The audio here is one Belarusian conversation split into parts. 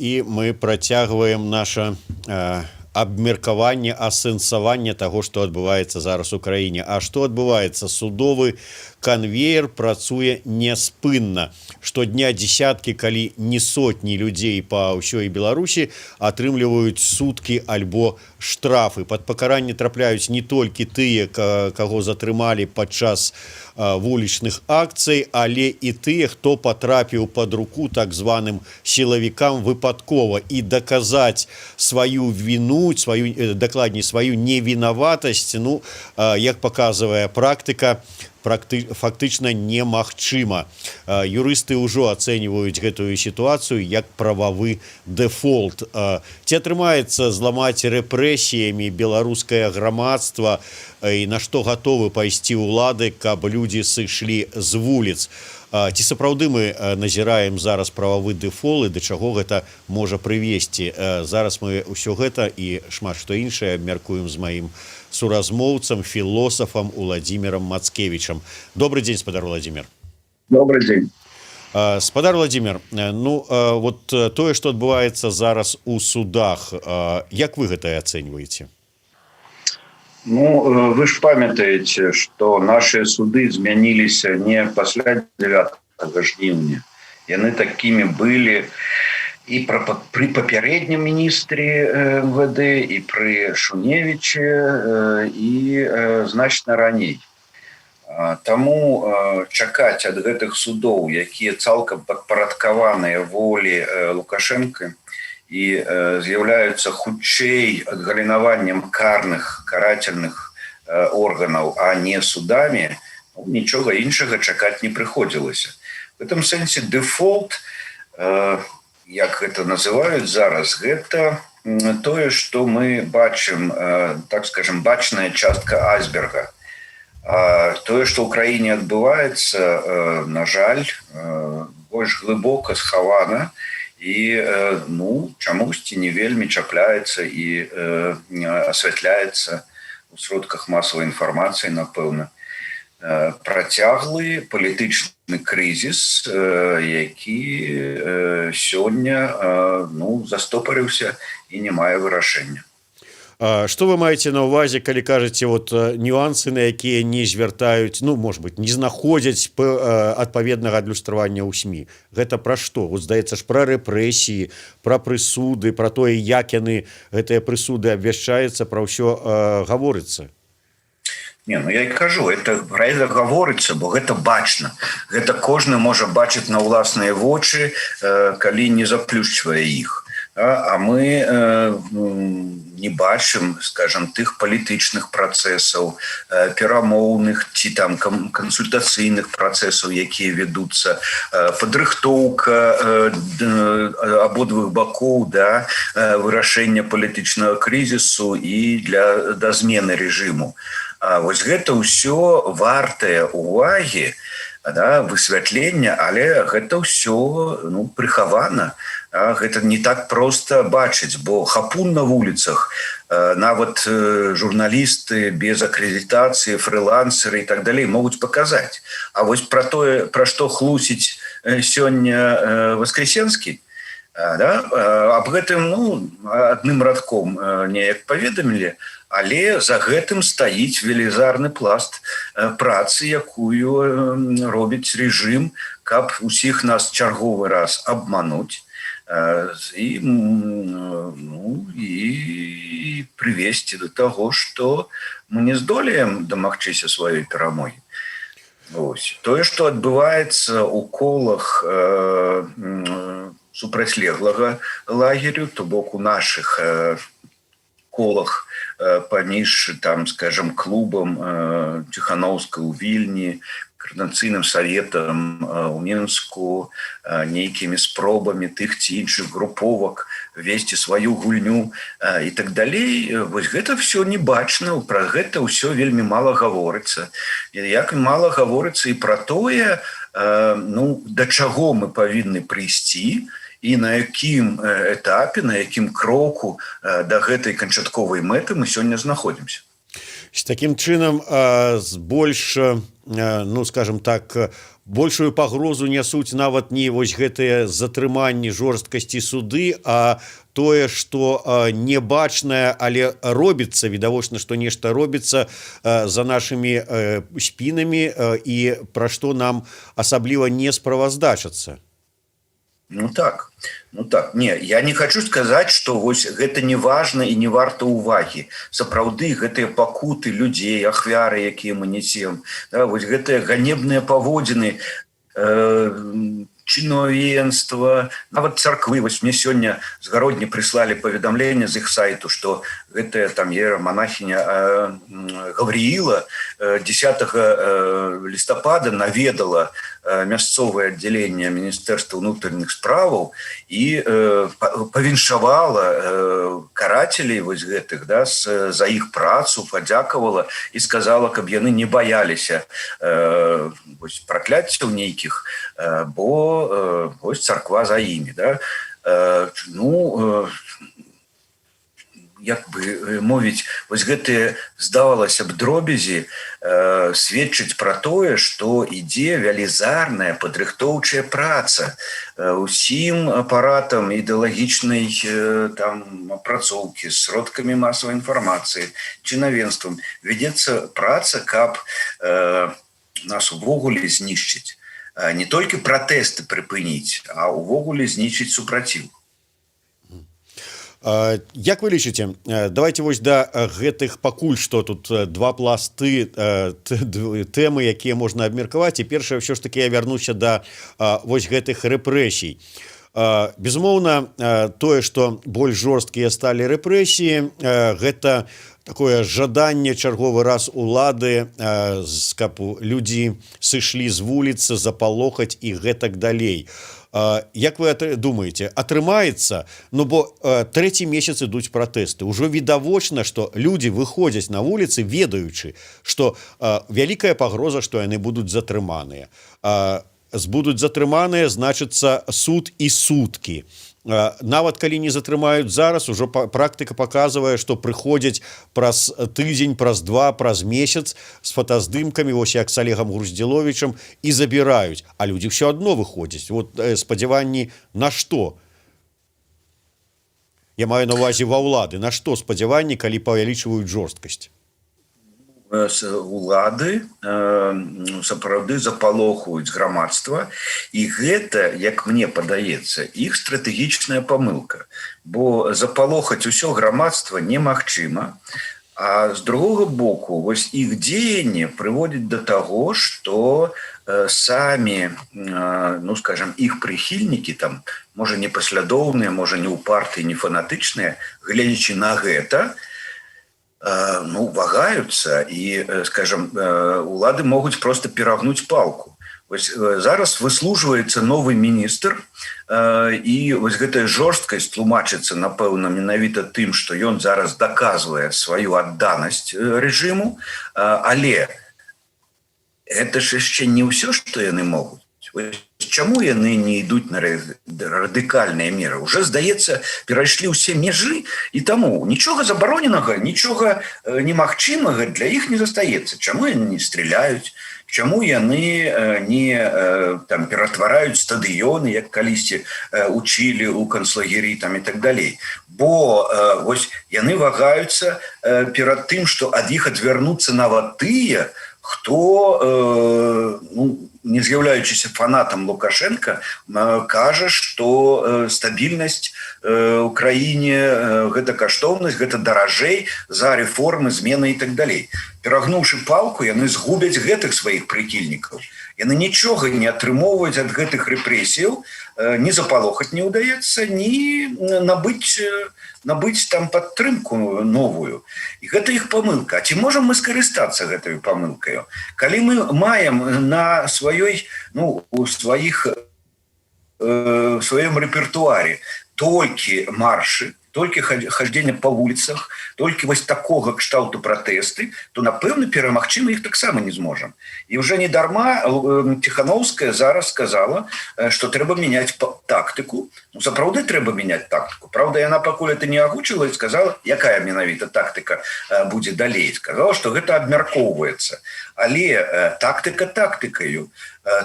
І мы працягваем наша абмеркаванне, асэнсаванне таго, што адбываецца зараз у краіне. А што адбываецца? Судовы канвеер працуе няспынна. Штодня десяткі, калі не сотні людзей па ўсёй Беларусі атрымліваюць суткі альбо штрафы. Пад пакаранне трапляюць не толькі тыя, каго затрымалі падчас вулічных акцый, але і тыя, хто патрапіў пад руку так званым сілавікам выпадкова, і даказаць сваю віну, сваю, дакладней, сваю невінаватасць, ну, як паказвае практыка, фактычна немагчыма. Юрысты ўжо ацэньваюць гэтую сітуацыю як прававы дэфолт. Ці атрымаецца зламаць рэпрэсіямі беларускае грамадства і на што гатовы пайсці ўлады, каб людзі сышлі з вуліц? Ці сапраўды мы назіраем зараз прававы дэфолт і да чаго гэта можа прывесці? Зараз мы ўсё гэта і шмат што іншае абмяркуем з маім суразмоўцам, філосафам Уладзімірам Мацкевічам. Добры дзень, спадар Уладзімір. Добры дзень. Спадар Уладзімір, ну вот тое, што адбываецца зараз у судах, як вы гэта ацэньваеце? Ну, вы ж памятаеце, што нашы суды змяніліся не пасля 9 жніўня. Яны такімі былі і пры папярэднім міністры МВД, і пры Шуневічы, і значна раней. Таму чакаць ад гэтых судоў, якія цалкам падпарадкаваныя волі Лукашэнкі і з'яўляюцца хутчэй адгалінаваннем карных, карательных органаў, а не судамі, ну, нічога іншага чакаць не прыходзілася. В этом сэнсе дэфолт, як гэта называюць зараз, гэта тое, што мы бачым, так скажем, бачная частка айсберга. Тое, што ў краіне адбываецца, на жаль, больш глыбока схавана і, ну, чамусьці не вельмі чапляецца і асвятляецца у сродках масавай інфармацыі, напэўна. Працяглы палітычны крызіс, які сёння, ну, застопарыўся і не мае вырашэння. Што вы маеце на увазе, калі кажаце, вот нюансы, на якія не звяртаюць, ну, может быть, не знаходзяць адпаведнага адлюстравання ў СМІ? Гэта пра што? Вот здаецца ж, пра рэпрэсіі, пра прысуды, пра тое, як яны, гэтыя прысуды, абвяшчаюцца, пра ўсё гаворыцца. Не, ну я і кажу, это пра это гаворыцца, бо гэта бачна. Гэта кожны можа бачыць на ўласныя вочы, калі не заплюшчвае іх. А мы не бачым, скажем, тых палітычных працэсаў, перамоўных ці там кансультацыйных працэсаў, якія ведуцца, падрыхтоўка абодвых бакоў да вырашэння палітычнага крызісу і для да змены рэжыму. А вось гэта ўсё вартае увагі, да, высвятлення, але гэта ўсё, ну, прыхавана. Гэта не так проста бачыць, бо хапун на вуліцах нават журналісты без акрэдытацыі, фрылансеры і так далей могуць паказаць. А вось пра тое, пра што хлусіць сёння Васкрасенскі, да, аб гэтым, ну, адным радком неяк паведамілі, але за гэтым стаіць велізарны пласт працы, якую робіць рэжым, каб усіх нас чарговы раз абмануць і, ну, і прывесці до таго, што мы не здолеем дамагчыся сваёй перамогі. Ось. Тое, што адбываецца ў колах супрацьлеглага лагерю, то бок у нашых колах паміж там, скажем, клубам Ціханоўскай у Вільні, Каардынацыйным саветам у Менску, нейкімі спробамі тых ці іншых груповак весці сваю гульню і так далей, вось гэта ўсё не бачна, пра гэта ўсё вельмі мала гаворыцца, як мала гаворыцца і пра тое, ну, да чаго мы павінны прыйсці і на якім этапе, на якім кроку да гэтай канчатковай мэты мы сёння знаходзімся. Такім чынам, з больш ну, скажем так, большую пагрозу нясуць нават не вось гэтыя затрыманні, жорсткасці, суды, а тое, что небачнае, але робіцца, відавочна, что нешта робіцца за нашими спінамі і пра што нам асабліва не справаздачацца. Ну так, ну так, не, я не хочу сказаць, что вось гэта не важно і не варта увагі. Сапраўды, гэтыя пакуты людзей, ахвяры, якія мы несем, да, вось гэтыя ганебныя паводзіны чыновенства, нават царквы. Вось мне сёння з Гародні прыслалі паведамленне з іх сайту, что гэтая там іераманахіня Гаврііла 10 лістапада наведала мясцовае аддзяленне Міністэрства ўнутраных справаў і павіншавала карацелей вось гэтых, да, за іх працу, падзякавала і сказала, каб яны не баяліся пракляццяў нейкіх, бо вось царква за імі, да. Ну, як бы мовіць, вось гэтыя, здавалася б, дробязі сведчыць пра тое, што ідзе велізарная падрыхтоўчая праца усім апаратам ідэалагічнай там апрацоўкі, сродкамі масавай інфармацыі, чынавенствам вядзецца праца, каб нас увогуле знішчыць, не толькі пратэсты прыпыніць, а увогуле знішчыць супраціў. Як вы лічыце, давайте вось да гэтых, пакуль што тут два пласты тэмы, якія можна абмеркаваць, і першае, ўсё ж таки я вярнуся да вось гэтых рэпрэсій. Безумоўна, тое, што больш жорсткія сталі рэпрэсіі, гэта такое жаданне чарговы раз улады, каб людзі сышлі з вуліцы, запалохаць і гэтак далей. Як вы думаете, атрымаецца? Ну бо трэці месяц ідуць пратэсты, ўжо відавочна, что людзі выходзяць на вуліцы, ведаючы, что вялікая пагроза, что яны будуць затрыманыя. Будуць затрыманыя, значыцца, суд і суткі. Нават калі не затрымаюць зараз, ужо практыка показывае, что прыходзяць праз тыдзень, праз два, праз месяц з фотаздымкамі, вось як с Олегом Груздзіловичам, і забіраюць, а людзі все адно выходзяць. Вот спадзяванні на што? Я маю на увазе, ва ўлады на што спадзяванні, калі павялічваюць жорсткасць? Улады ну, сапраўды запалохваюць грамадства, і гэта, як мне падаецца, іх стратэгічная памылка, бо запалохаць усё грамадства немагчыма. А з другога боку, вось іх дзеянне прыводзіць до таго, что самі ну, скажем, іх прыхільнікі там, можа, не паслядоўныя, можа, не ўпартыя, не фанатычныя, гледзячы на гэта, ну, вагаюцца і, скажем, улады могуць просто перагнуць палку. Вось зараз выслужваецца новы міністр, і вось гэтая жорсткасць тлумачыцца, напэўна, менавіта тым, што ён зараз даказвае сваю адданасць рэжыму. Але это ж яшчэ не ўсё, што яны могуць. Чаму яны не ідуць на радыкальныя меры? Уже, здаецца, перайшлі ўсе межы, і таму нічога забароненага, нічога немагчымага для іх не застаецца. Чаму яны не стреляюць? Чаму яны не там ператвараюць стадыёны, як калісьці учілі у канцлагеры там і так далей? Бо вось яны вагаюцца перад тым, что ад іх адвярнуцца нават тыя, хто ну, не з'яўляючыся фанатам Лукашенко, кажа, что стабільнасць у краіне гэта каштоўнасць, гэта даражэй за рэформы, змены і так далей. Перагнуўшы палку, яны згубяць гэтых сваіх прыхільнікаў. Яны нічога не атрымоўваюць ад гэтых рэпрэсіяў, не запалохаць не ўдаецца, ні набыць там падтрымку новую, і гэта іх памылка. Ці можам мы скарыстацца гэтай памылкаю, калі мы маем на сваёй, ну, у сваіх сваём рэпертуаре толькі маршы? толькі хождение по вуліцах, толькі вось такога кшталту пратэсты, то, напэўна, перамагчы мы іх таксама не зможам. І уже не дарма Ціханоўская зараз сказала, что трэба менять тактыку. Ну, сапраўды трэба менять тактыку. Правда, яна пакуль это не агучыла і сказала, якая менавіта тактыка будзе далей. Сказала, что гэта абмяркоўваецца. Але тактыка тактыкаю,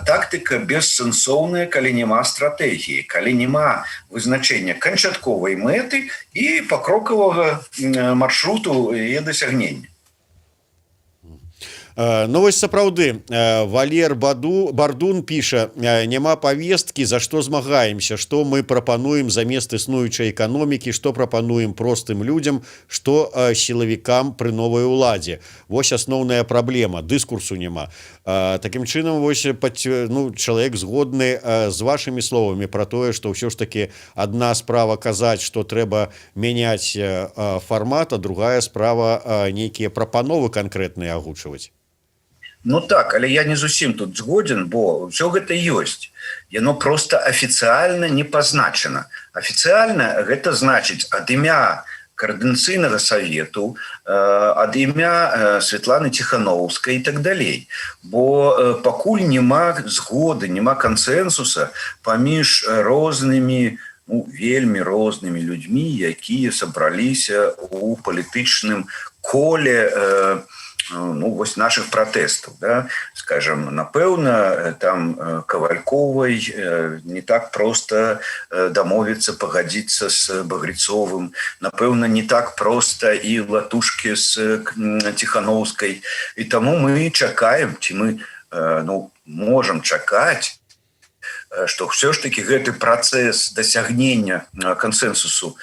тактыка бессэнсоўная, калі няма стратэгіі, калі няма вызначэння канчатковай мэты і пакрокавага маршруту яе дасягнення. Ну вось сапраўды, Валер Баду Бардун піша: «Няма павесткі, за што змагаемся, што мы прапануем замест існуючай эканомікі, што прапануем простым людзям, што сілавікам пры новай уладзе. Вось асноўная праблема: дыскурсу няма». Такім чынам, вось, ну, чалавек згодны з вашымі словамі про тое, што ўсё ж таки адна справа казаць, што трэба мяняць фармат, а другая справа нейкія прапановы канкрэтныя агучваць. Ну так, але я не зусім тут згодзен, бо ўсё гэта ёсць. Яно просто афіцыяльна не пазначана. Афіцыяльна гэта значыць ад імя Каардынацыйнага савету, ад імя Светланы Ціханоўскай і так далей. Бо пакуль няма згоды, няма кансенсуса паміж рознымі, ну, вельмі рознымі людзьмі, якія сабраліся у палітычным коле, ну, вось наших пратэстаў, да? Скажем, напэўна, там Кавальковай не так просто дамовіцца, пагадзіцца с Багрыцовым, напэўна, не так просто і Латушкі с Ціханоўскай. І таму мы чакаем, ці мы, ну, можем чакаць, что все ж таки гэты працэс дасягнення кансенсусу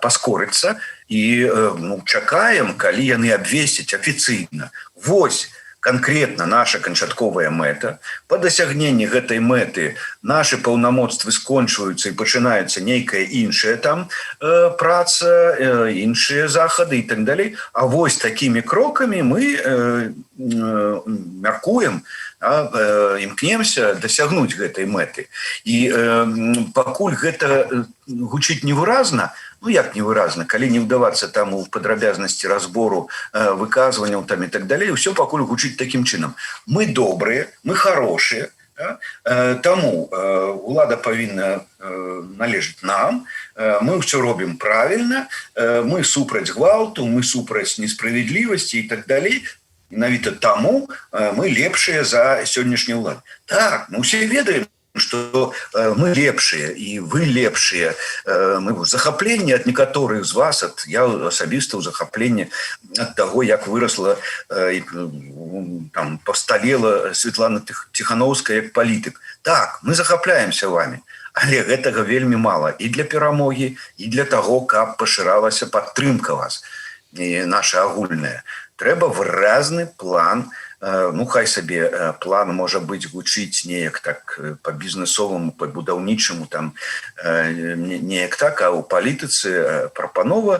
паскорыцца, і, ну, чакаем, калі яны абвесцяць афіцыйна: вось конкретно наша канчатковая мэта, по дасягненні гэтай мэты наши паўнамоцтвы скончваюцца і пачынаецца нейкая іншая там праца, іншыя захады і так далей. А вось такими крокамі мы мяркуем, імкнемся дасягнуць гэтай мэты. І пакуль гэта гучыць невыразна, ну як невыразна, калі не ўдавацца там у падрабязнасці разбору выказванняў там і так далей, ўсё пакуль гучыць такім чынам: мы добрыя, мы хорошие, да? Таму улада павінна належыць нам, мы ўсё робім правильно, мы супраць гвалту, мы супраць несправядлівасці і так далей, менавіта таму мы лепшыя за сённяшнюю ўладу. Так, мы усе ведаем, что мы лепшыя і вы лепшыя. Мы ў захапленні ад некаторых з вас, ад я асабіста ў захапленні ад таго, як выросла, там, пасталела Светлана Ціханоўская як палітык. Так, мы захапляемся вами, але гэтага вельмі мала і для перамогі, і для таго, каб пашыралася падтрымка вас і наша агульная. Трэба выразны план. Ну, хай сабе план, можа быць, гучыць неяк так по бізнесоваму, по будаўнічаму там неяк так, а ў палітыцы прапанова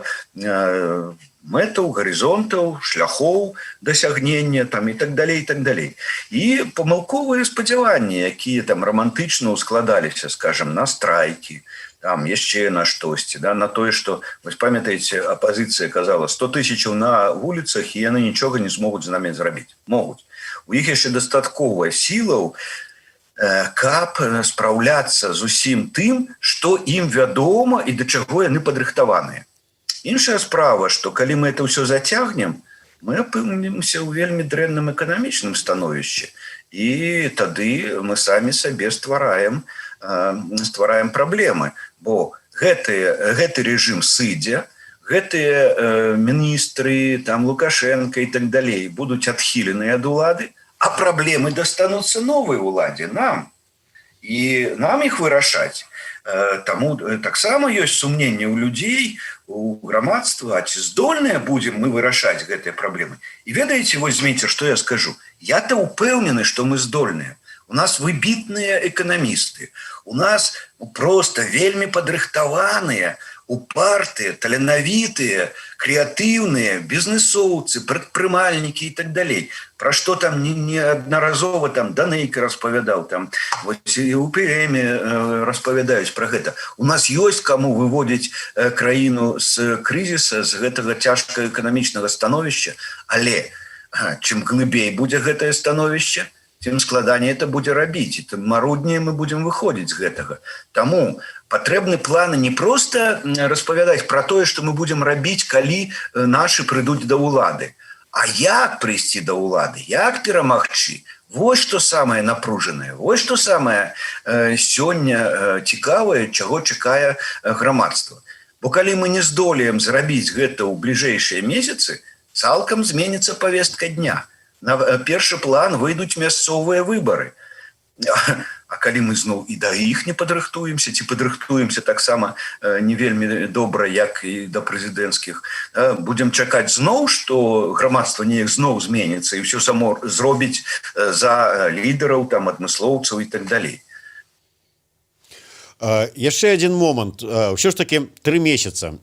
мэтаў, гарызонтаў, шляхоў дасягнення там і так далей, і так далей. І памылковыя спадзяванні, якія там романтычна ускладаліся, скажем, на страйкі, там яшчэ на штосьці, да, на тое, что, вось памятаеце, апозіцыя казала: 100 тысячаў на вуліцах, і яны нічога не змогуць з намі зрабіць. Могуць. У іх яшчэ дастатковая сілаў, каб спраўляцца з усім тым, что ім вядома і да чаго яны падрыхтаваныя. Іншая справа, что калі мы это ўсё зацягнем, мы апынемся ў вельмі дрэнным эканамічным становішчы, і тады мы самі сабе ствараем праблемы, бо гэты режим сыдзе, гэтыя міністры там, Лукашенко і так далей, будуць адхіленыя ад улады, а праблемы дастануцца новай уладзе, нам, і нам іх вырашаць. Таму таксама ёсць сумненне ў людзей, у грамадства, ці здольныя будзем мы вырашаць гэтыя праблемы. І ведаеце, вось, Зміцер, што я скажу: я-то упэўнены, што мы здольныя. У нас выбітныя эканамісты, у нас просто вельмі падрыхтаваныя, упартыя, таленавітыя, крэатыўныя бізнесоўцы, прадпрымальнікі і так далей. Пра што там неаднаразова там Данейка распавядаў, там вось і у ПМ распавядаюць пра гэта. У нас ёсць каму выводзіць краіну з крызіса, з гэтага цяжкага эканамічнага становішча, але чым глыбей будзе гэтае становішча, тым складаней это будзе рабіць, і тым маруднее мы будзем выходзіць з гэтага. Таму патрэбны планы, не просто распавядаць про тое, что мы будзем рабіць, калі нашы прыйдуць да ўлады, а як прыйсці да ўлады, як перамагчы. Вось что самое напружанае, вось что самое сёння цікавае, чаго чакае грамадства. Бо калі мы не здолеем зрабіць гэта ў бліжэйшыя месяцы, цалкам зменіцца повестка дня, на першы план выйдуць мясцовыя выбары. А калі мы зноў і да іх не падрыхтуемся ці падрыхтуемся таксама не вельмі добра, як і да прэзідэнцкіх, будзем чакаць зноў, што грамадства неяк зноў зменіцца і ўсё само зробіць за лідараў, там, адмыслоўцаў і так далей. Яшчэ один момант. Ўсё ж таки 3 месяца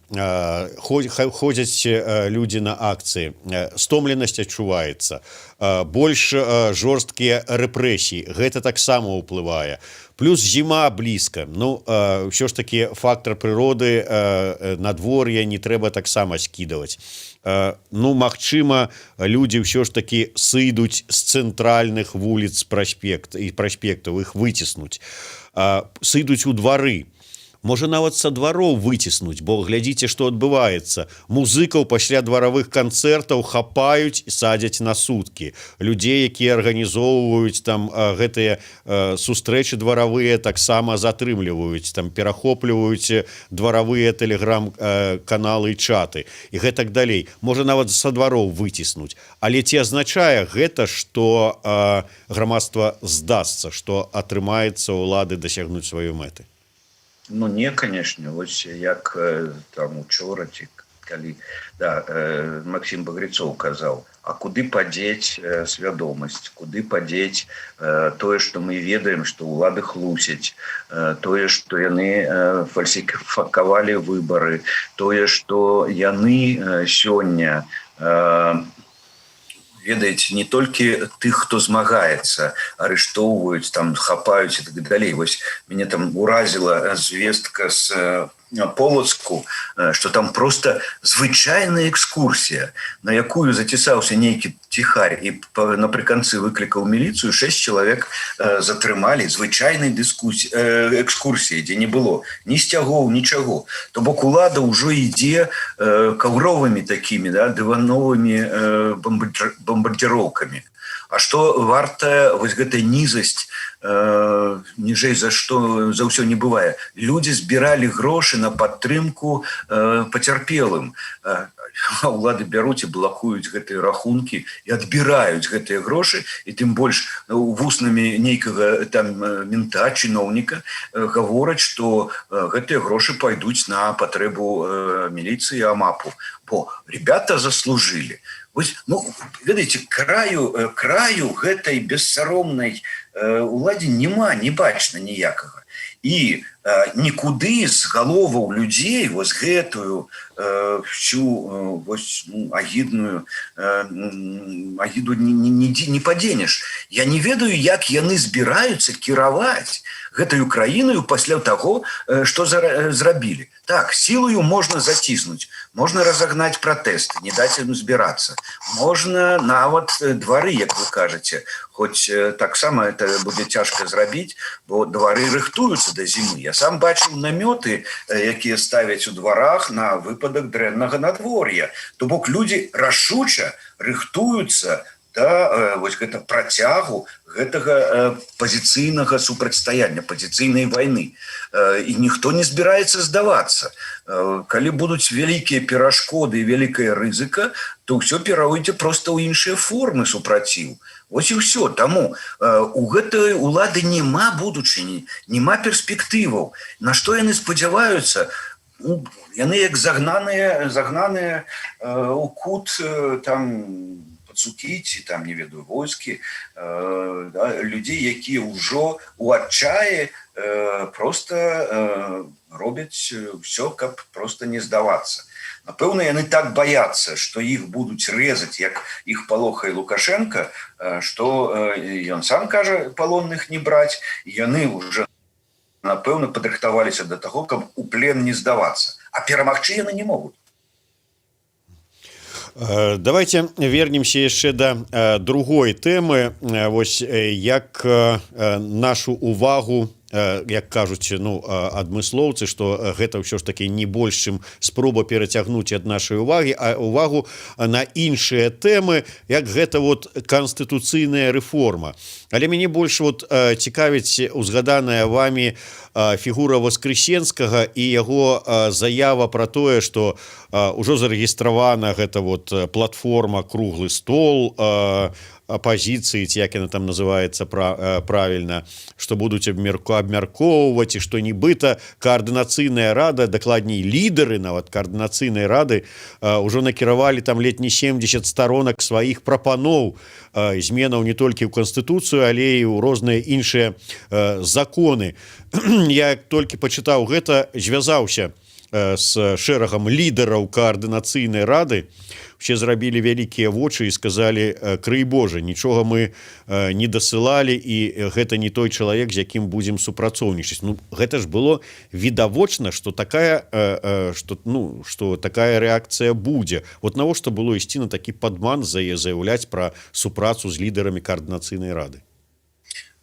ходзяць людзі на акцыі, стомленасць адчуваецца, больш жорсткія рэпрэсіі, гэта таксама ўплывае, плюс зіма блізка. Ну, ўсё ж таки фактор прыроды, надвор'я не трэба таксама скідаваць. Ну, магчыма, людзі ўсё ж таки сыдуць з цэнтральных вуліц, праспект і праспектаў, іх выціснуць, сыдуць у двары, можа, нават са двароў выціснуць, бо глядзіце, што адбываецца: музыкаў пасля дваравых канцэртаў хапаюць, садзяць на суткі, людзей, якія арганізоўваюць там гэтыя сустрэчы дваравыя, таксама затрымліваюць, там перахопліваюць дваравыя тэлеграм каналы і чаты і гэтак далей. Можа, нават са двароў выціснуць. Але ці азначае гэта, што грамадства здасца, што атрымаецца ўлады дасягнуць сваю мэты? Ну не, конечно. Вось як там учора ці калі, да, Максім Багрыцоў казаў: а куды падзець свядомасць, куды падзець тое, што мы ведаем, што ўлады хлусяць, тое, што яны фальсіфікавалі выбары, тое, што яны сёння, ведаеце, не толькі тых, хто змагаецца, арыштоўваюць, там, хапаюць і так далей? Вось мяне там уразіла звестка з Полацку, что там просто звычайная экскурсія, на якую зацісаўся нейкі ціхарь і напрыканцы выклікаў міліцыю, шесть чалавек затрымалі. Звычайнай дыскусіі, экскурсіі, дзе не было ні сцягоў, нічаго. То бок улада ўжо ідзе каўровымі такімі, да, дывановымі бомбардзіроўкамі. А што вартая вось гэтая нізасць, ніжэй за што за ўсё не бывае: людзі збіралі грошы на падтрымку пацярпелым, улады бяруць і блакуюць гэтыя рахункі і адбіраюць гэтыя грошы, і тым больш вуснамі нейкага там мента, чыноўніка гавораць, што гэтыя грошы пайдуць на патрэбу міліцыі, АМАПу, бо ребята заслужили. Вось, ну, ведаеце, краю гэтай бессаромнай уладзе няма, не бачна ніякага. І нікуды з галоваў людзей вось гэтую всю вось, ну, агідную агіду не падзенеш. Я не ведаю, як яны збіраюцца кіраваць гэтаю краінаю пасля таго, што зрабілі. Так, сілаю можна заціснуць, можна разагнаць пратэсты, не даць ім збірацца, можна нават двары, як вы кажаце, хоць таксама это будзе цяжка зрабіць, бо двары рыхтуюцца да зімы. Я сам бачыў намёты, якія ставяць у дварах на выпадак дрэннага надвор'я. То бок людзі рашуча рыхтуюцца да вось гэта працягу гэтага пазіцыйнага супрацьстаяння, пазіцыйнай вайны, і ніхто не збіраецца здавацца. Калі будуць вялікія перашкоды і вялікая рызыка, то ўсё перайдзе просто ў іншыя формы супраціў. Вось і ўсё. Таму у гэтай улады няма будучыні, няма перспектываў. На што яны спадзяваюцца? Ну, яны як загнаныя у кут там. пацукі ці там, не ведаю, войскі, да, людзей, якія ўжо у адчаі просто робяць ўсё, каб просто не здавацца. Напэўна, яны так баяцца, што іх будуць рэзаць, як іх палохае Лукашенко, што ён сам кажа палонных не браць. Яны уже, напэўна, падрыхтаваліся до таго, каб у плен не здавацца, а перамагчы яны не могуць. Давайте вернемся яшчэ да другой тэмы. Вось як нашу увагу, як кажуць, ну, адмыслоўцы, что гэта ўсё ж таки не больш чым спроба перацягнуць ад нашай увагі увагу на іншыя тэмы, як гэта вот канстытуцыйная рэформа. Але мяне больш вот цікавіць узгаданая вами фігура Воскресенскага і яго заява про тое, что ўжо зарэгістравана гэта вот платформа «Круглы стол» апозіцыі, ці як яна там называется правильно, что будуць абмяркоўваць і что нібыта Каардынацыйная рада, дакладней, лідары нават Каардынацыйнай рады ўжо накіравалі там ледь не 70 сторонак сваіх прапаноў зменаў не толькі ў канстытуцыю, але і ў розныя іншыя законы. Я толькі пачытаў гэта, звязаўся с шэрагам лідараў Каардынацыйнай рады, все зрабілі вялікія вочы і сказалі: «Крый Божа, нічога мы не дасылалі, і гэта не той чалавек, з якім будзем супрацоўнічаць». Ну, гэта ж было відавочна, что такая что ну что такая рэакцыя будзе. Вот навошта было ісці на такі падман, заяўляць пра супрацу з лідарамі Каардынацыйнай рады?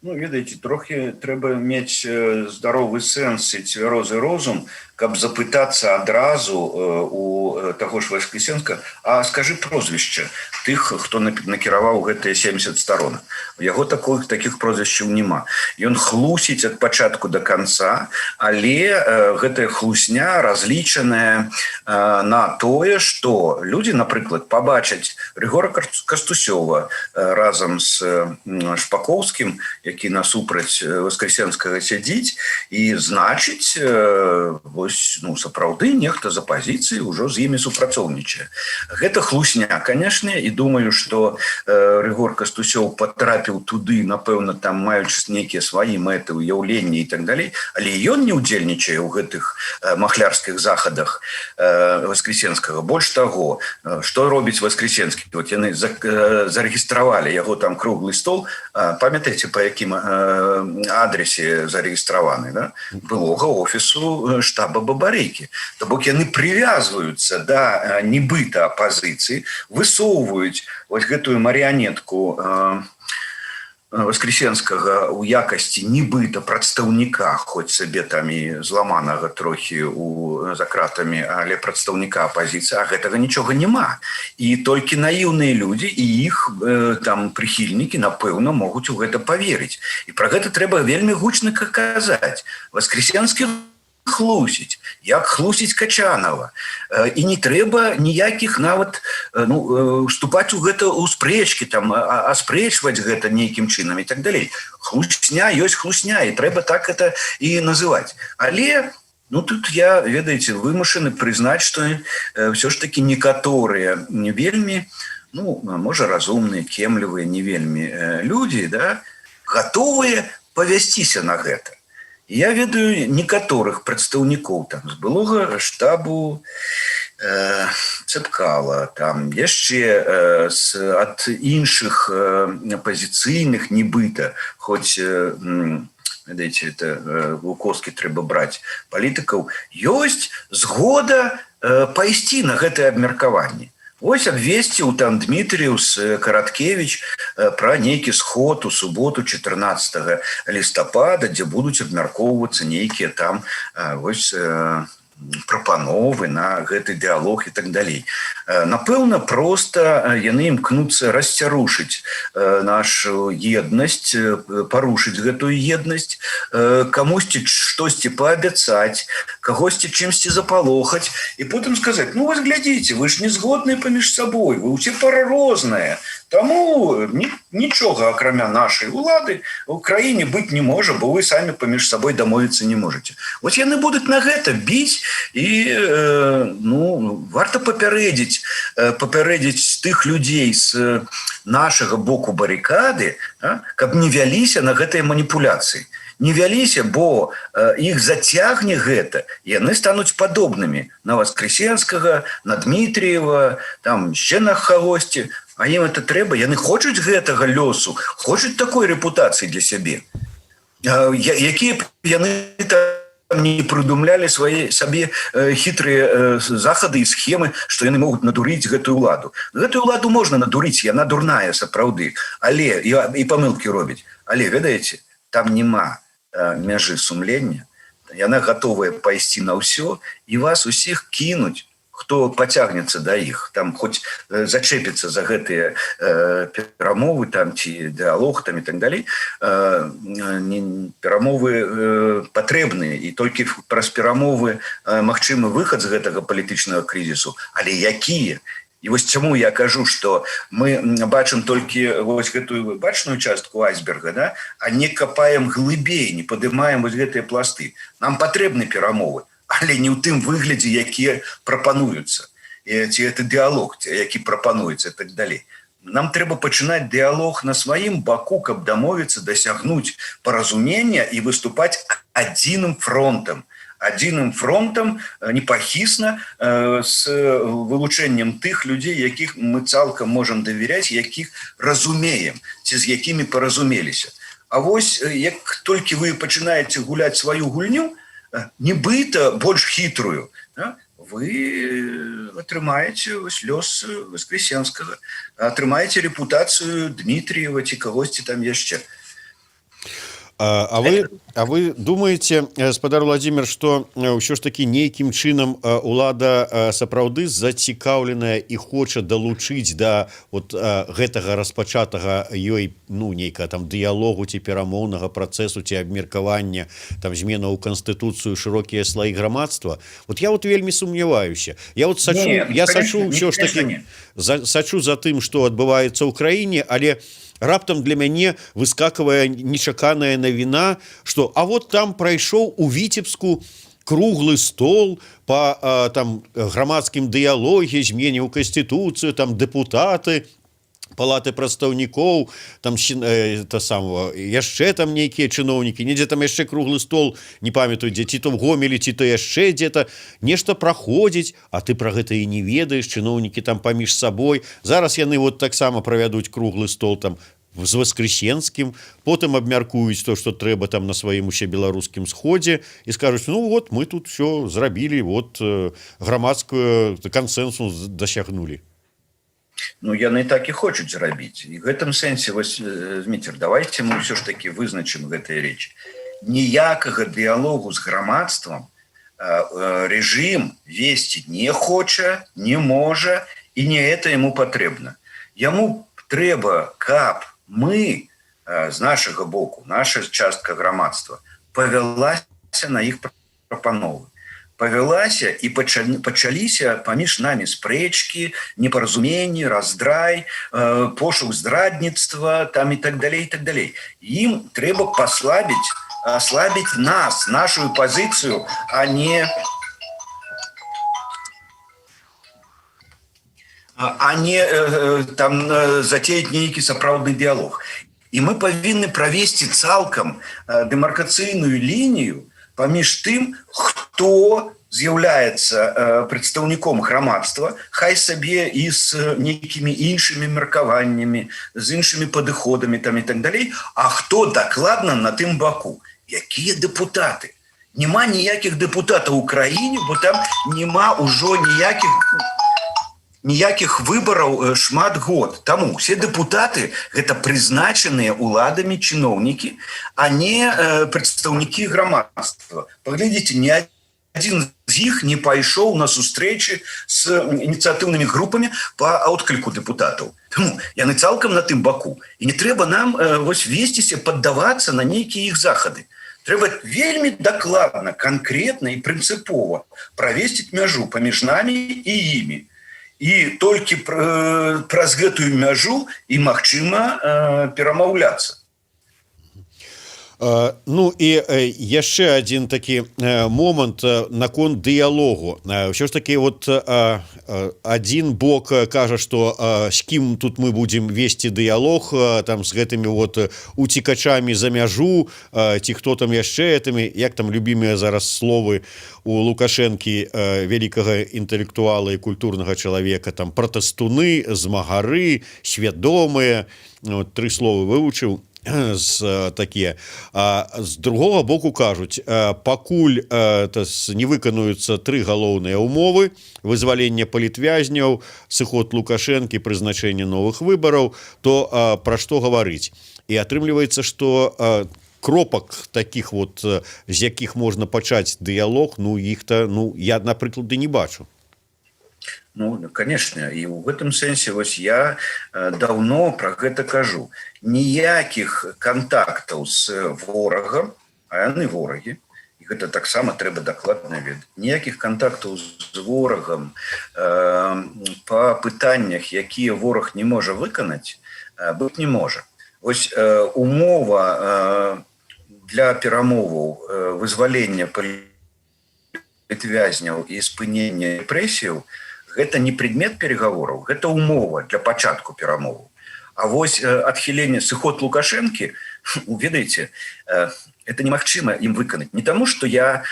Ну, ведаеце, трохі трэба мець здаровы сэнс і цвярозы розум, каб запытацца адразу у таго ж Воскресенска: «А скажы прозвішча тых, хто накіраваў гэтыя 70 сторонак». Яго таких прозвішчаў няма. Ён хлусіць ад пачатку до конца, але гэтая хлусня разлічаная на тое, что люди, напрыклад, побачаць Рыгора Кастусёва разам с Шпакоўскім, які насупраць Воскресенскага сядзіць, і значыць, вось, ну, сапраўды нехта з апазіцыі ўжо з імі супрацоўнічае. Гэта хлусня, конечно, і думаю, что Рыгор Кастусёў потрапіў туды, напэўна, там маючы нейкія свае мэты, уяўленні і так далей, але ён не ўдзельнічае ў гэтых махлярскіх захадах Воскресенскага. Больш таго, что робіць Воскресенскі? Вот яны зарэгістравалі яго там круглы стол, памятаеце, по якім адрасе зарэгістраваны? Да? Былога офісу штаба Бабарыкі. То бок яны прывязваюцца да нібыта апазіцыі, высоўваюць вось гэтую марыянетку Воскресенскага ў якасці нібыта прадстаўніка, хоць сабе там і зламанага трохі за кратамі, але прадстаўніка апазіцыі, а гэтага нічога няма. І толькі наіўныя людзі і іх там прыхільнікі, напэўна, могуць у гэта паверыць. І пра гэта трэба вельмі гучна казаць: Воскресенскі хлусіць, як хлусіць Качанова, і не трэба ніякіх нават ну, уступаць у гэта ў спрэчкі там, аспрэчваць гэта нейкім чынам і так далей. Хлусня ёсць хлусня, і трэба так это і называць. Але, ну, тут я, ведаеце, вымушаны прызнаць, что все ж таки некаторыя не вельмі, ну, можа, разумныя, кемлівыя не вельмі людзі, да, гатовыя павясціся на гэта. Я ведаю некаторых прадстаўнікоў там з былога штабу Цапкала, там яшчэ ад іншых апазіцыйных нібыта, хоць ведаеце, это у коскі трэба браць, палітыкаў ёсць згода пайсці на гэтае абмеркаванне. Вось абвесціў там Дмітрыеў, Караткевич пра нейкі сход у суботу 14 лістапада, дзе будуць абмяркоўвацца нейкія там вось прапановы на гэты дыалог і так далей. Напэўна, просто яны імкнуцца расцярушыць нашу еднасць, парушыць гэтую еднасць, камусьці штосьці штосьці паабяцаць, кагосьці чымсьці запалохаць і потым сказаць: ну вось глядзіце, вы ж не згодныя паміж сабой, вы ўсе парарозныя, таму нічога акрамя нашай улады у краіне быць не можа, бо вы самі паміж сабой дамовіцца не можете. Вот яны будуць на гэта біць, і ну, варта папярэдзіць тых людзей з нашага боку барыкады, каб не вяліся на гэтыя маніпуляцыі. Не вяліся, бо іх зацягне гэта, яны стануць падобнымі на Васкрэсенскага, на Дмітриева, там яшчэ на кагосьці. А ім это трэба? Яны хочуць гэтага лёсу, хочуць такой рэпутацыі для сябе? Якія б яны там не прыдумлялі свае сабе хітрыя захады і схемы, што яны могуць надурыць гэтую ўладу. Гэтую ўладу можна надурыць, яна дурная сапраўды, але і памылкі робіць. Але ведаеце, там няма мяжы сумлення, яна гатовая пайсці на ўсё і вас усіх кінуць, хто пацягнецца да іх, там хоць зачэпіцца за гэтыя перамовы там ці дыалог там і так далей. Перамовы патрэбныя, і толькі праз перамовы магчымы выхад з гэтага палітычнага крызісу, але якія? І вось чаму я кажу, что мы бачым толькі вось гэтую бачную частку айсберга, да, а не капаем глыбей, не падымаем вось гэтыя пласты. Нам патрэбны перамовы, але не ў тым выглядзе, якія прапануюцца, ці это дыалог, які прапануецца, так далей. Нам трэба пачынаць дыалог на сваім баку, каб дамовіцца, дасягнуць паразумення і выступаць адзіным фронтам. Адзіным фронтам, непахісна, з вылучэннем тых людзей, якіх мы цалкам можам давяряць, якіх разумеем ці з якімі паразумеліся. А вось як толькі вы пачынаеце гуляць сваю гульню, нібыта больш хітрую, да, вы атрымаеце вось лёс Васкрэсенскага, атрымаеце рэпутацыю Дмітриева ці кагосьці там яшчэ. А вы думаете, спадар Владимир, что ўсё ж таки нейкім чынам улада сапраўды зацікаўленая і хоча далучыць да вот гэтага распачатага ёй, ну, нейкага там дыялогу ці перамоўнага працэсу ці абмеркавання там зменаў у канстытуцыю шырокія слоі грамадства? Вот я вот вельмі сумняваюся. Я вот сачу, Не, я конечно, сачу ўсё ж таки конечно, не. Сачу за тым, что адбываецца ў краіне, але раптам для мяне выскакивае нечаканая навіна, что а вот там прайшоў у Віцебску круглы стол по там грамадскім дыялоге, змене ў канстытуцыю, там дэпутаты палаты прадстаўнікоў, там та самого яшчэ там нейкія чыноўнікі, недзе там яшчэ круглы стол, не памятаю дзе, ці то в Гомелі, ці то яшчэ где-то нешта праходзіць, а ты про гэта і не ведаеш. Чыноўнікі там паміж сабой зараз яны вот таксама правядуць круглы стол там з Васкрэсенскім, потым абмяркуюць то, что трэба там на сваім усе беларускім сходзе, і скажуць: ну вот мы тут все зрабілі, вот грамадскую кансенсус дасягнули. Ну, яны так і хочуць зрабіць. І гэтым сэнсе вось, Зміцер, давайте мы ўсё ж таки вызначым гэтыя рэчы. Ніякага дыялогу з грамадствам рэжым весці не хоча, не можа, і не это яму патрэбна. Яму трэба, каб мы з нашага боку, наша частка грамадства павялася на іх прапановы, павялася, і пачаліся паміж намі спрэчкі, непаразуменні, раздрай, пошук здрадніцтва там і так далей, і так далей. Ім трэба паслабіць, аслабіць нас, нашу пазіцыю, а не там зацеяць нейкі сапраўдны дыялог. І мы павінны правесці цалкам дэмаркацыйную лінію паміж тым, хто з'яўляецца прадстаўніком грамадства, хай сабе і з нейкімі іншымі меркаваннямі, з іншымі падыходамі там і так далей, а хто дакладна на тым баку. Якія дэпутаты? Няма ніякіх дэпутатаў у краіне, бо там няма ўжо ніякіх выбараў шмат год. Таму все дэпутаты — гэта прызначаныя ўладамі чыноўнікі, а не прадстаўнікі грамадства. Паглядзіце, ні адзін з іх не пайшоў на сустрэчы з ініцыятыўнымі групамі по откліку дэпутатаў. Таму яны цалкам на тым баку. І не трэба нам вось весціся, паддавацца на нейкія іх захады. Трэба вельмі дакладна, канкрэтна і прынцыпова правесціць мяжу паміж намі і імі. І толькі праз гэтую мяжу і магчыма перамаўляцца. Ну і яшчэ один такі момант наконт дыялогу. Ўсё ж таки, вот один бок кажа, что з кім тут мы будем весці дыялог, там, з гэтымі вот уцікачамі за мяжу ці хто там яшчэ, этими, як там любімыя зараз словы у Лукашэнкі, вялікага інтэлектуала і культурнага чалавека, там, пратэстуны, змагары, свядомыя, вот, тры словы вывучыў з такія. А з другого боку кажуць, пакуль не выканаюцца тры галоўныя умовы: вызваленне палітвязняў, сыход Лукашэнкі, прызначэнне новых выбараў, то пра што гаварыць? І атрымліваецца, что кропак таких вот, з якіх можна пачаць дыялог, ну, іх-то, ну, я, напрыклад, не бачу. Ну, конечно, і ў гэтым сэнсе вось я даўно про гэта кажу: ніякіх кантактаў з ворагам, а яны ворагі, і гэта таксама трэба дакладна ведаць, ніякіх кантактаў з ворагам по пытаннях, якія вораг не можа выканаць, быць не можа. Вось умова для перамоваў, вызвалення палітвязняў і спынення рэпрэсіяў, гэта не предмет переговораў, гэта умова для пачатку перамоваў. А вось адхіленне, сыход Лукашэнкі, ведаеце, это немагчыма ім выканаць. Не таму, что я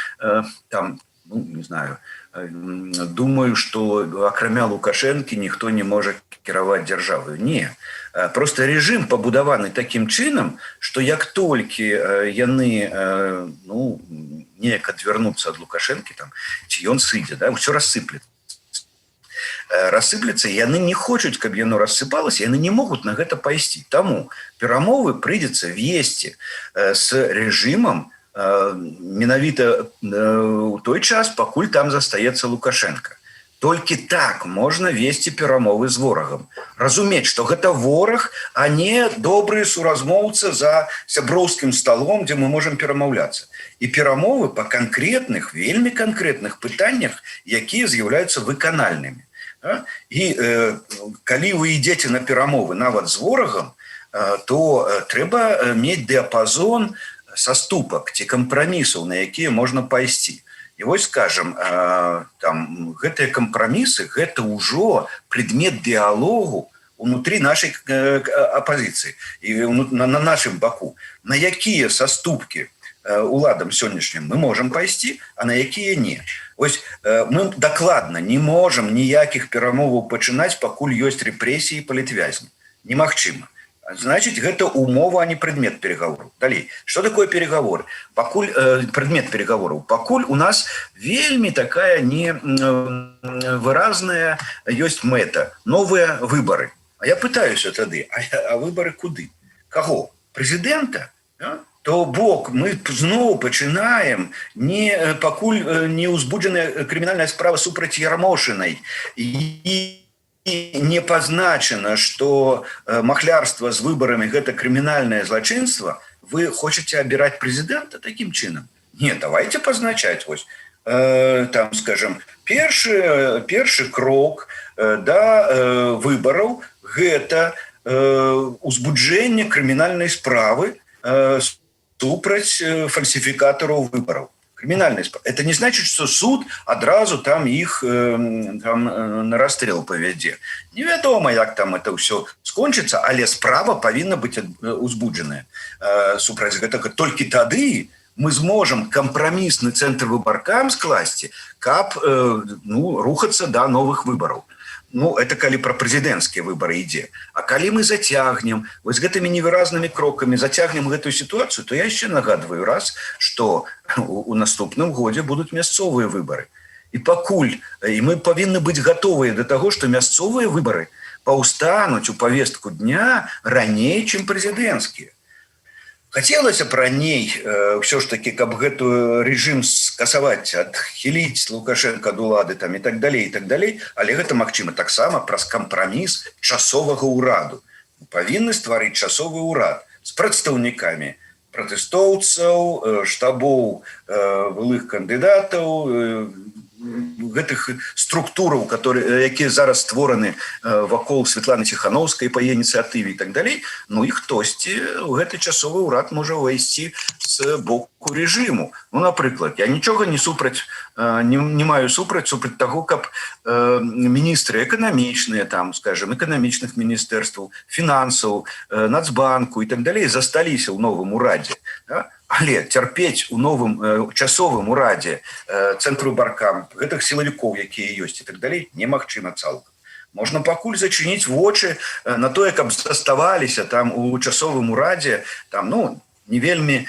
там, ну, не знаю, думаю, что акрамя Лукашэнкі ніхто не можа кіраваць дзяржаваю. Не, просто режим пабудаваны таким чынам, что як толькі яны, ну, неяк адвярнуцца ад Лукашэнкі там ці ён сыдзе, да, ўсё рассыплет, рассыплецца. Яны не хочуць, каб яно рассыпалася, яны не могуць на гэта пайсці. Таму перамовы прыйдзецца весці с рэжымам менавіта у той час, пакуль там застаецца Лукашенко. Толькі так можна весці перамовы з ворагам, разумець, что гэта вораг, а не добры суразмоўца за сяброўскім столом, дзе мы можем перамаўляцца. І перамовы по канкрэтных, вельмі канкрэтных пытаннях, якія з'яўляюцца выканальнымі. І калі вы ідзеце на перамовы нават з ворагам, то трэба мець дыапазон саступак ці кампрамісаў, на якія можна пайсці. І вось, скажем, там, гэтыя кампрамісы — гэта ўжо предмет дыалогу унутры нашай апозіцыі і на нашым баку, на якія саступкі уладам сённяшнім мы можем пайсці, а на якія не. Ось мы дакладна не можем ніякіх перамоваў пачынаць, пакуль ёсць рэпрэсіі, палітвязні. Немагчыма. Значит, гэта умова, а не предмет переговоров. Далей, что такое переговоры? Пакуль предмет переговоров, пакуль у нас вельмі такая не выразная ёсць мэта: новыя выборы. А я пытаюся тады: а выборы куды, кого, прэзідэнта? А? То бок мы зноў пачынаем, не пакуль не ўзбуджаная крымінальная справа супраць Ярмошынай і не пазначана, что махлярства з выбарамі — гэта крымінальнае злачынства, вы хочаце абіраць прэзідэнта таким чынам? Не, давайте пазначаць. Вось там, скажем, першы крок да выбараў — гэта узбуджэнне крымінальнай справы супраць фальсіфікатараў выбараў. Крымінальной. Это не значит, что суд адразу там іх там, на расстрел павядзе. Невядома, як там это ўсё скончыцца, але справа павінна быць узбуджаная супраць гэтага. Толькі тады мы зможам кампрамісны Цэнтрвыбаркам скласці, каб ну, рухацца да новых выбараў. Ну, это калі про прэзідэнцкія выборы ідзе. А калі мы зацягнем вось гэтымі невыразнымі крокамі, зацягнем гэтую сітуацыю, то я яшчэ нагадваю раз, что у наступным годзе будуць мясцовыя выборы, і пакуль і мы павінны быць гатовыя до таго, что мясцовыя выборы паўстануць у повестку дня раней, чым прэзідэнцкія. Хацелася б раней ўсё ж таки, каб гэтую рэжым скасаваць, адхіліць Лукашенко ад улады там і так далей, і так далей, але гэта магчыма таксама праз кампраміс часовага ўраду. Павінны стварыць часовы ўрад з прадстаўнікамі пратэстоўцаў, штабоў былых кандыдатаў, гэтых структураў, которые, якія зараз створаны вакол Светланы Ціхановскай па ініцыятыве і так далей. Ну і хтосьці у гэты часовы ўрад можа ўвайсці з боку режиму. Ну, напрыклад, я нічога не супраць, не маю супраць таго, каб міністры эканамічныя, там, скажем, эканамічных міністэрстваў, фінансаў, Нацбанку і так далей засталіся ў новым урадзе, да? Але цярпець у новым часовым урадзе Цэнтрвыбаркам, гэтых сілавікоў, якія ёсць, і так далей, немагчыма цалкам. Можна пакуль зачыніць вочы на тое, каб заставаліся там у часовым урадзе там, ну, не вельмі,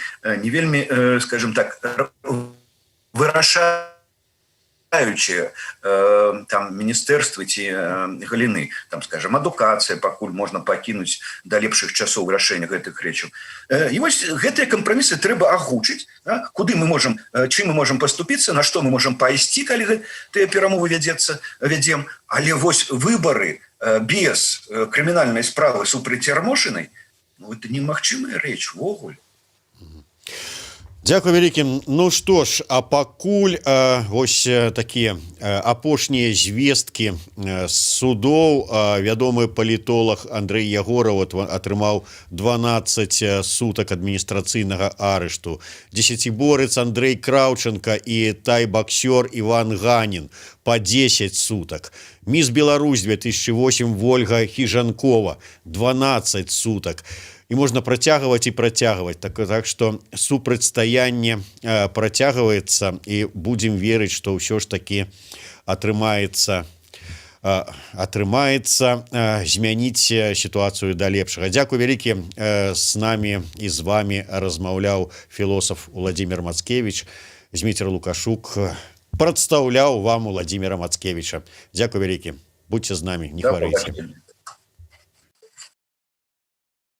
скажем так, вырашаючыя там міністэрствы ці галіны, там, скажем, адукацыя, пакуль можна пакінуць да лепшых часоў вырашэння гэтых рэчаў. І вось гэтыя кампрамісы трэба агучыць, да? Куды мы можем, чым мы можем паступіцца, на што мы можем пайсці, калі тыя перамовы вядзем. Але вось выбары без крымінальнай справы супраць Ярмошынай, ну, это немагчымая рэч увогуле. Дзякуй вялікі. Ну што ж, а пакуль вось такія апошнія звесткі з судоў. Вядомы палітолаг Андрэй Ягораў атрымаў 12 сутак адміністрацыйнага арышту. Дзесяціборец Андрэй Краўчанка і тай-баксёр Іван Ганін по 10 сутак. Міс Беларусь 2008 Вольга Хіжанкова 12 сутак. І можна працягваць і працягваць. Так что супрацьстаянне працягваецца, і будзем верыць, что ўсё ж таки атрымаецца змяніць сітуацыю да лепшага. Дзякуй вялікі. С нами і з вами размаўляў філосаф Уладзімір Мацкевіч. Зміцер Лукашук прадстаўляў вам Уладзіміра Мацкевіча. Дзякуй вялікі, будьце з нами, не хварэйце.